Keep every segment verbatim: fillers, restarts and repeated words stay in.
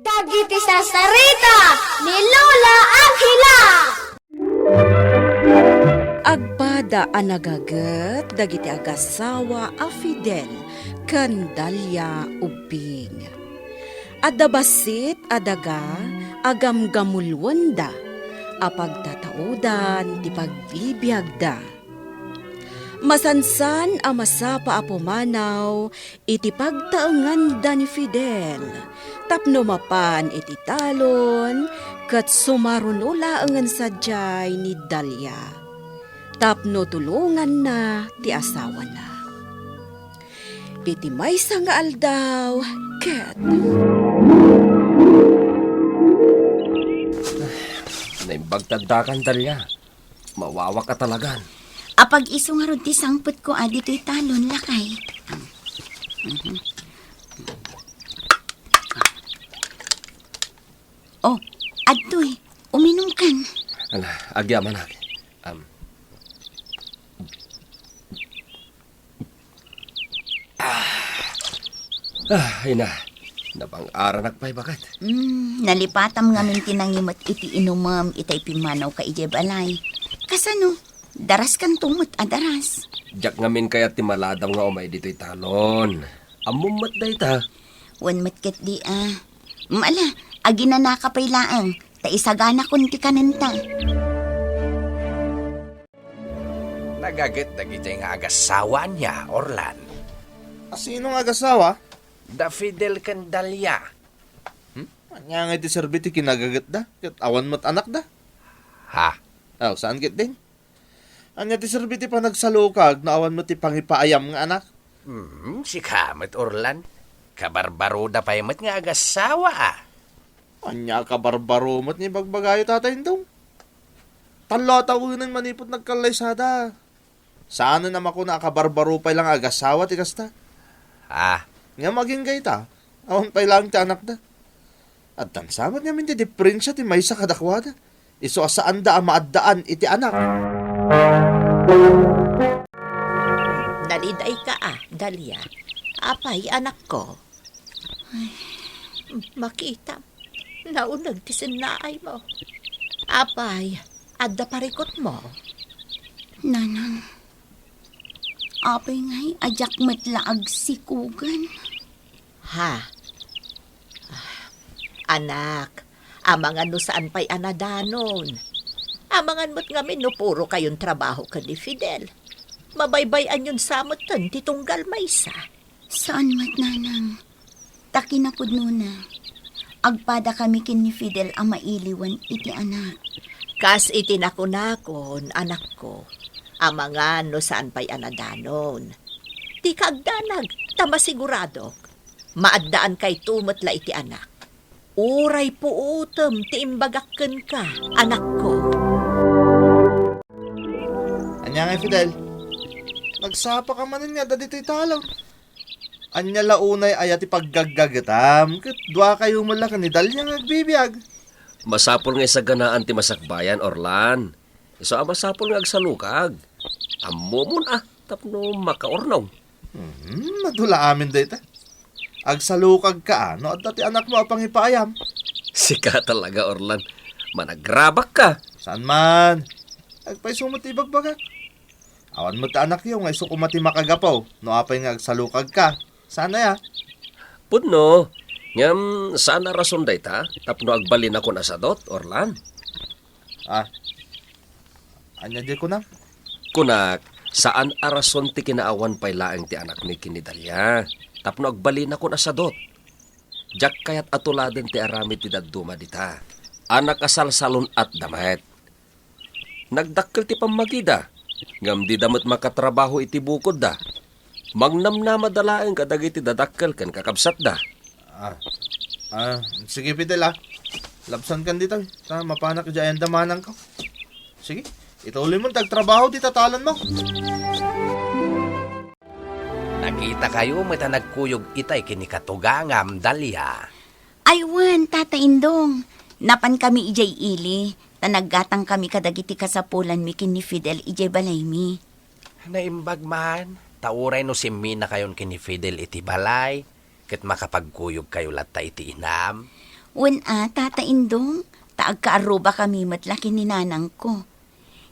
Dagiti sarsarita ni Lola Angela. Agpada a nagaget dagiti agassawa a Fidel ken Dalia Ubbing. Adda bassit a daga a gamgamulwenda a pagtataudan ti pagbibiagda. Masansan a masapa a pumanaw iti pagtaenganda ni Fidel tapno mapan iti talon ket sumaruno laengen sadiay ni Dalia tapno tulonganna ti asawana. Iti maysa nga aldaw ket Naimbag ti addakan, Dalia. Mawawak a talagan. Apag-isu ngarud ti sangpetko a ditoy talon, lakay. Mhm. Oh, adtoy. Uminumkan. Ala, agyamanak. Am. Ah, ah, ina, nabang-aranak pay baket. Hmm, nalipatam ngamin ti nangimet iti inumem itay pimmanawka idiay balay. Kasano? Daraskanto met a daras. Diak ngamin kayat ti maladaw nga umay ditoy talon. Ammom met dayta. Wen met ketdi a. Mala, aginanaka pay laeng, ta isaganakon ti kanenta. Nagaget dagiti nga agassawa ania, Orlan? A sino nga agassawa? Da Fidel ken Dalia. Hmm? Ania nga iti serbi ti kinagagetda? Ket awan met anakda? Ha? Aw, saan ketdin? Ania ti serbi ti panagsalukag no awan met ti pangipaayam nga anak? Hmm, sika met, Orlan. Kabarbaroda pay met nga agassawa, a. Ania a kabarbaro met nga ibagbagayo, Tata Indong? Tallo a tawenen manipud nagkallaysada. Saanen a makuna a kabarbaro pay la nga agassawa ti kasta. Ah. Ngem agingga ita, awan pay laeng ti anakda. Addan sa met ngamin ti diprensia ti maysa kadakuada. Isu a saanda a maaddaan iti anak. Nalidayka a, Dalia. Apay, anakko? Ay. Makitam, nauneg ti sennaaymo. Apay, adda parikutmo? Nanang, apay ngay a diak met la agsikugan? Ha? Ah, anak, amangan no saan pay a nadanon. Amangan met ngamin no puro kayon trabaho ken ni Fidel. Mabaybay-anyon sa metten ti tunggal maysa. Saan met, Nanang. Ta kinapudnona, agpadakami ken ni Fidel a mailiwan iti anak. Kas iti nakunakon, anakko, amangan no saan pay a nadanon. Ti kaagdanag, ta masiguradok, maaddaankayto met la iti anak. Uray puotem ti imbagak kenka, anakko. Ania ngay, Fidel? Nagsapaka manen nga adda ditoy talon. Ania la unay aya ti paggaggagetam? Ket duakayo met la ken ni Dalia nga agbibiag. Masapul nga isaganaan ti masakbayan, Orlan. Isu a masapul nga agsalukag. Ammomon a tapno makaurnong. Hmm, adu la amin dayta. Agsalukagka a no adda ti anakmo a pangipaayam. Sika talaga, Orlan. Managrabakka. Saan man? Agpayso met ti ibagbagak. Awan met ti anakyo nga isu koma ti makagapu no apay nga agsalukagka. Saan aya? Pudno, ngem saan a rason dayta tapno agbalinakon a sadut, Orlan? Ah, ania diay kunam? Kunak, saan a rason ti kinaawan pay laeng ti anakmi ken ni Dalia tapno agbalinakon a sadut. Diak kayat a tuladen ti aramid ti dadduma dita. A nakasalsalun-atda met. Nagdakkel ti pammagida, ngem dida met makatrabaho iti bukodda. Mangnamnamada laeng kadagiti dadakkel ken kakabsatda. Ah, ah, sige, Fidel, ah. Labsankan ditoy, ta mapanak idiay ayan da manangko. Sige, ituloy mon ti agtrabaho ti tatalonmo. Nakitakayo met a nagkuyog itay ken ni katugangam, Dalia. Ay wen, Tata Indong. Napankami idiay ili, ta naggatangkami kadagiti kasapulanmi ken ni Fidel idiay balaymi. Naimbag man, ta uray no simminakayon ken ni Fidel iti balay, ket makapagkuyogkayo latta iti inam. Wen a, Tata Indong, ta agkaarrubakami met la ken ni nanangko.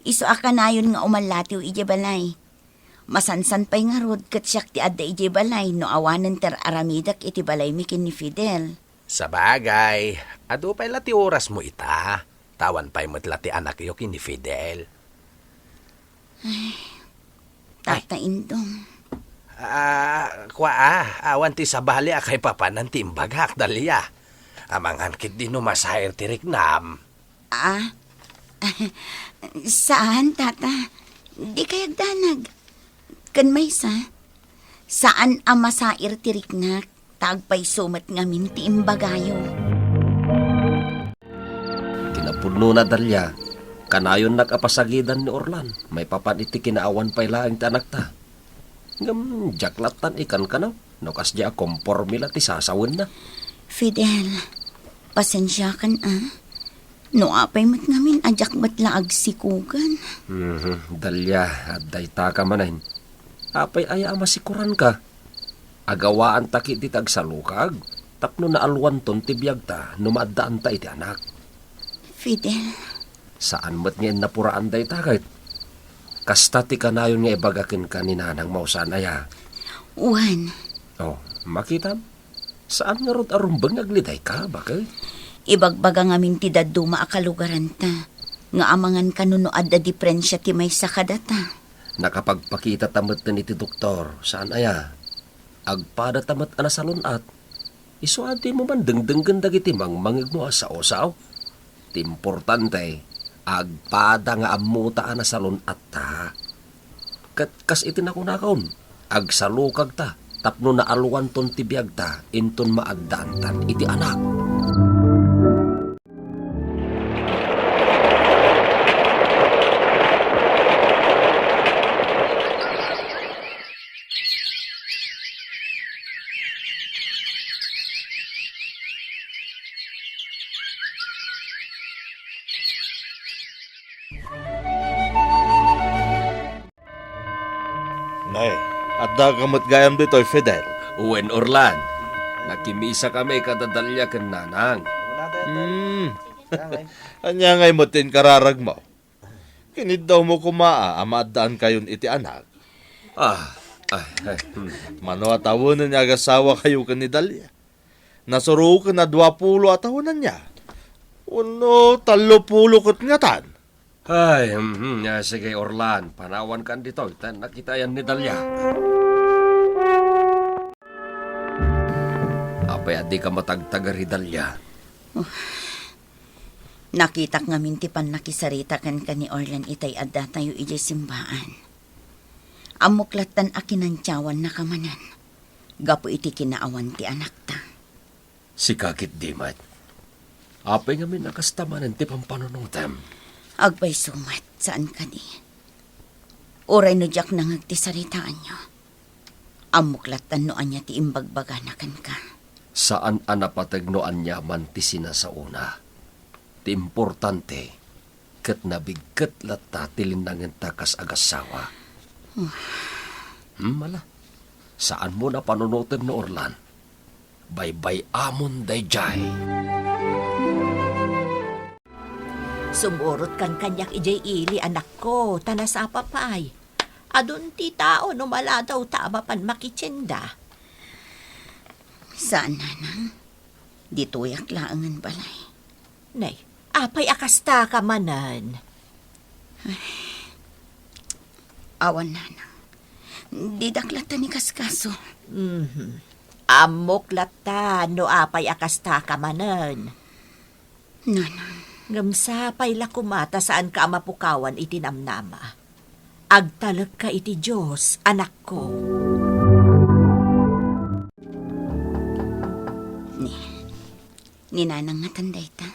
Isu a kanayon nga umallatiw idiay balay. Masansan pay ngarud ket siak ti adda idiay balay no awanen ti ar-aramidek iti balaymi ken ni Fidel. Sabagay, adu pay la ti orasmo ita. Ta awan pay met la ti anakyo ken ni Fidel. Tata Indong. Ah, kua, ah, awan ti sabali a kaipapanan ti imbagak, Dalia. Amangan ketdi no masair ti riknam. Ah, saan, Tata. Dikay agdanag. Ken maysa, saan a masair ti riknak, ta agpayso met ngamin ti imbagayo. Kinapudnona, Dalia, kanayonnak a pasagidan ni Orlan maipapan iti kinaawan pay laeng ti anakta. Ngem diak lattan ikankanaw no kasdi a komporme la ti sasawenna. Fidel, pasensiakan a. No apay met ngamin a diak met la agsikogen. Mhm, Dalia, adda itaka manen. Apay aya a masikoranka? Agawaanta ketdi ti agsalukag tapno naalwanton ti biagta no maaddaanta iti anak. Fidel. Saan met nga innapuraan dayta ket kasta ti kanayon nga ibaga kenka ni nanang mausan aya. Wen. Oh, makitam? Saan ngarud a rumbeng nga aglidayka, baket? Ibagbaga ngamin ti dadduma a kalugaranta, nga amangan kano no adda diferensia ti maysa kadata. Nakapagpakitata metten iti doktor, saan aya? Agpadata met a nasalun-at. Isu a dimo man dengdenggen dagiti mangmangegmo a sao-sao. Ti importante, agpada nga ammota a nasalun-atta. Ket kas iti nakunakon, agsalukagta tapno naalwanton ti biagta inton maaddaantan iti anak. Nay, adda ka met gayam ditoy, Fidel? Wen, Orlan. Nakimisakami kada Dalia ken Nanang. Hmm. Ania ngay met ti inkararagmo? Kiniddawmo koma a maaddaankayon iti anak. Ah, ah, eh, hmm. Mano a tawenen nga agasawakayo ken ni Dalia? Nasuroken a duapulo a tawen ania? Wenno tallopulo ket ngatan? Ay, mhm, ah, sige, Orlan, panawankan ditoy, ta nakitayan ni Dalia. Apay a dika matagtagar hi Dalia? Oh, nakitak ngamin ti pannakisarita kenka ni Orlan itay addatayo idiay simbaan. Ammok lattan a kinantiawannaka manen gapu iti kinaawan ti anakta. Sika ketdi met. Apay ngamin a kasta manen ti pampanunotem? Agpayso met, saan kadi? Uray no diak nangngeg ti saritaanyo, ammok lattan no ania ti imbagbagana kenka. Saan a napateg no aniaman ti sinasaona. Ti importante, ket nabigket latta ti linnangenta kas agassawa. Hmm, ala. Saanmo a panunotem no Orlan. Baybay-amon daydiay. Sumurotkan kaniak idiay ili, anakko, ta nasapa pay. Adun ti tao no maladawta a mapan makitienda. Saan, nanang. Ditoyak laengen balay. Nay, apay a kastaka manen? Awan, nanang. Didak latta nikaskaso. Mhm. Ammok latta no apay a kastaka manen. Nanang. Ngem sapay la koma ta saanka a mapukawan iti namnama. Agtalekka iti Dios, anakko. Ni, ni nanang ngatan dayta.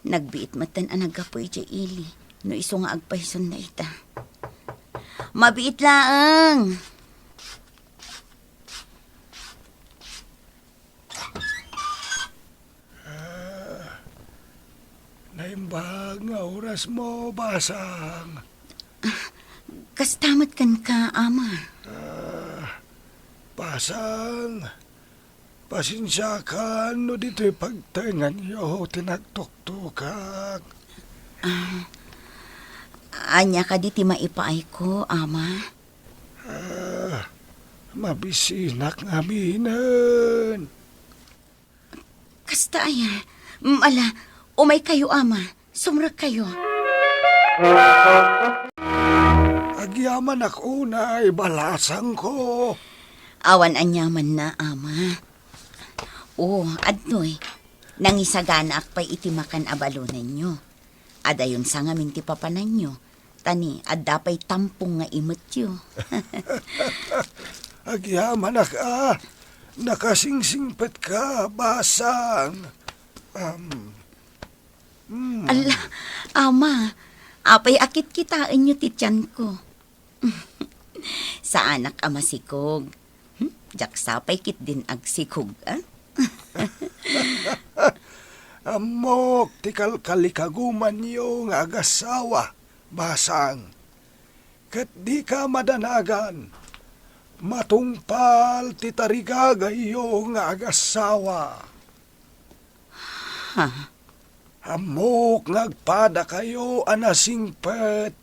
Nagbiit metten a naggapu idiay ili, no isu nga agpayson dayta. Mabiit laeng! Ah, naimbag nga orasmo, basang. Kasta met kenka, ama. Ah, basang, Pasensiakan no ditoy pagtengnganyo ti nagtuktukak. Ah, ania kadi ti maipaayko, Ama? Ah, mabisinak ngaminen. Kasta aya. Mm, ala, umaykayo, Ama. Sumrekkayo. Agyamanak unay, balasangko. Awan aniamanna, Ama. O, adtoy. Nangisaganaak pay iti makan a balonenyo. Adayon sa ngamin ti papananyo. Ta ni, adda pay tampong nga imetyo. Agyamanak a, nakasingsingpetka, basang. Am, mm. Ala, Ama, apay a kitkitaenyo ti tianko? Saanak a masikog. Hmm? Diak sa pay ketdin agsikog, a? Ammok ti kalkalikagumanyo nga agassawa, basang. Ket dika madanagan, matungpal ti tarigagayyo nga agassawa. Ha? Ammok nga agpadakayo a nasingpet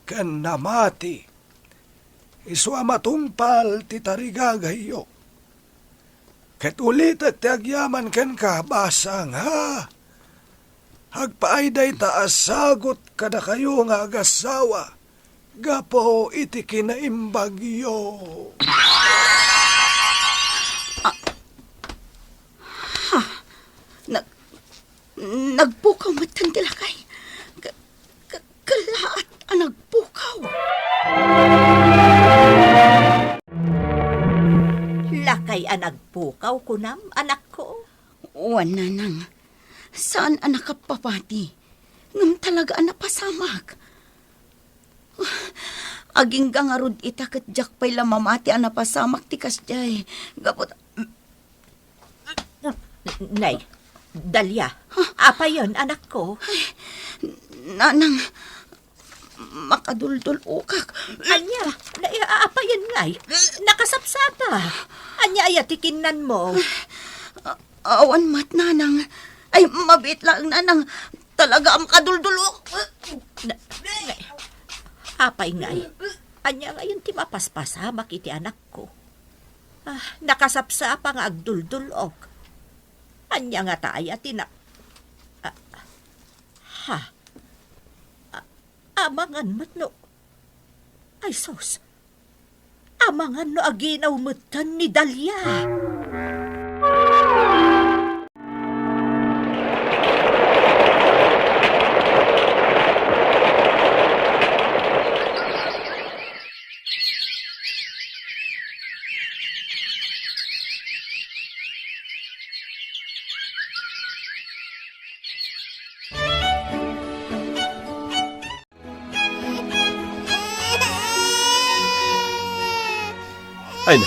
ken namati. Isu a matungpal ti tarigagayyo. Ket ulitek ti agyaman kenka, basang, ha? Agpaay dayta a sagut kadakayo nga agassawa gapu iti kinaimbagyo. Ah, ha? Nag-, nagpukaw metten ti lakay. Ka-, ka-, kallaat a nagpukaw. Lakay a nagpukaw, kunam, anakko? Wen, nanang. Saan a nakappapati. Ngem talaga a napasamak. Agingga ngarud ita ket diak pay la mamati a napasamak ti kasdiay. Gapu ta, Nay, Dalia, apayen, anakko? Ay, nanang, makaduldul-okak. Ania? Nay, apayen ngay? Nakasapsapa. Ania aya ti kinnanmo? A-, awan met, nanang. Ay, mabiit laeng, nanang. Talaga a makaduldul-ok. Na, nay, apay ngay? Ania ngayon ti mapaspasamak iti anakko? Ah, nakasapsapa nga agduldul-ok. Ania ngata aya ti na-, ah, ha? Ah, amangan met no, ay sus, amangan no aginaw metten ni Dalia. Ay na,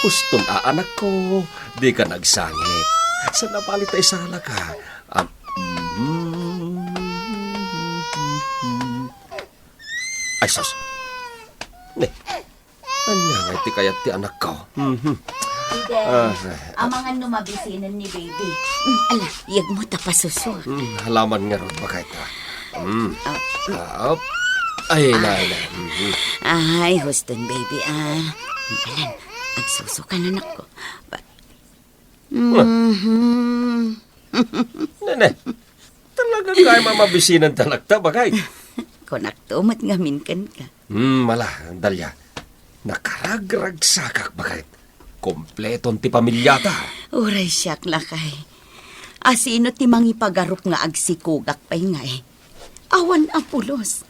huston a, anakko, dika nagsangit. Saan a bale ta isalaka? Ah, mm. Ay, sus. Ne, ania nga iti kayat ti anakko? Mhm. Iden, ah, amangan no mabisinen ni baby. Mm, ala, iyegmo ta pasusuak. Mm, alaman ngarud, bakay ta. Mm. Ah. Ah, op. Ay, na, ay, na. Mhm. Ay, huston, baby, ah. Alan, agsusukan, anakko. Ba- Mhm. Nene, talaga nga ay mamabisinan talakta, bakay? Kunak to met ngamin kenka. Hmm, ala, Dalia. Nakaragragsakak, bakay. Kompleton ti pamiliata. Uray siak, lakay. Asino ti mangipagarup nga agsikogak pay ngay? Awan a pulos.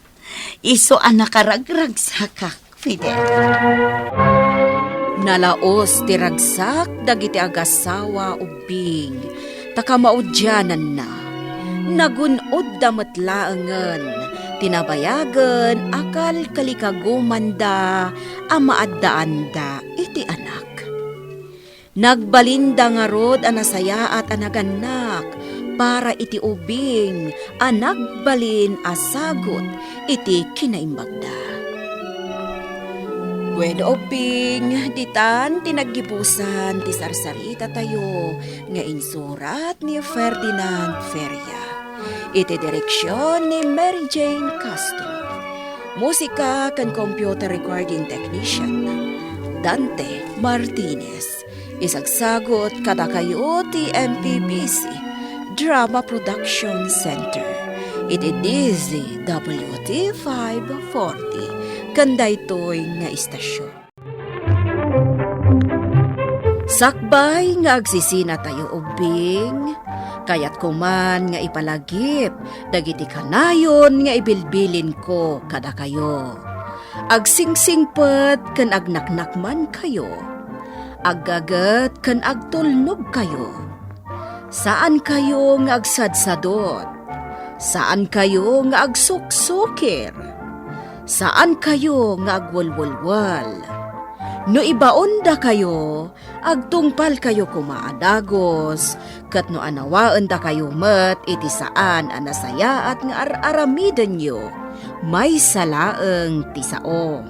Isu a nakaragragsakak, Fidel. Nalaos ti ragsak dagiti agassawa ubbing ta kamaudiananna. Nagun-odda met laengen ti nabayagen a kalkalikagumanda a maaddaanda iti anak. Nagbalinda ngarud a nasayaat a nagannak para iti ubing a nagbalin a sagut iti kinaimbagda. Wen ubbing, ditan ti naggibusan ti sarsarita tayo nga insurat ni Ferdinand Feria. Iti direksyon ni Mary Jane Castro. Musika ken computer recording technician, Dante Martinez. Isagsagut kadakayo ti M P B C Drama Production Center iti D Z W T five forty ken daytoy nga istasyon. Sakbay nga agsisina tayo ubbing, kayatko man nga ipalagip dagiti kanayon nga ibilbilinko kadakayo. Agsingsingpet ken agnaknakmankayo. Aggaget ken agtulnogkayo. Saankayo nga agsadsadot. Saankayo nga agsuksukir. Saankayo nga agwelwelwel. No ibaondakayo, agtungpalkayo koma a dagus, ket no anawaendakayo met iti saan a nasayaat nga ar-aramidenyo, maysa laeng ti sao.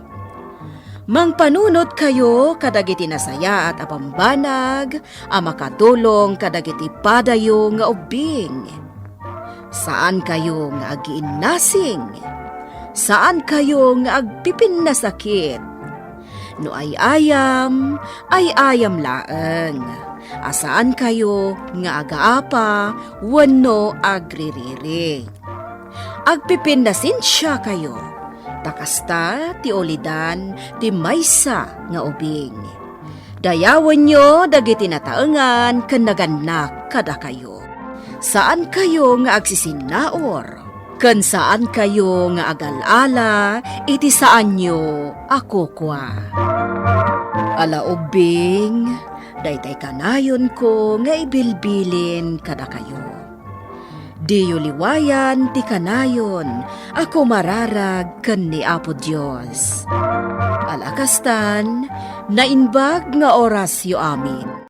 Mangpanunotkayo kadagiti nasayaat a bambanag a makatulong kadagiti padayo nga ubbing. Saankayo nga agiinnasing. Saankayo nga agpipinnasakit. No ay-ayam, ay-ayam laeng. A saankayo nga agaapa wenno agririri. Agpipinnasensiakayo, ta kasta ti ulidan ti maysa nga ubing. Dayawenyo dagiti nataengan ken nagannak kadakayo. Saankayo nga agsisinnaur, ken saankayo nga agal-ala iti saanyo a kukua. Ala ubbing, daytay kanayonko nga ibilbilin kadakayo. Diyo liwayan ti kanayon a kumararag ken ni Apo Dios. Ala kastan, naimbag nga orasyo amin.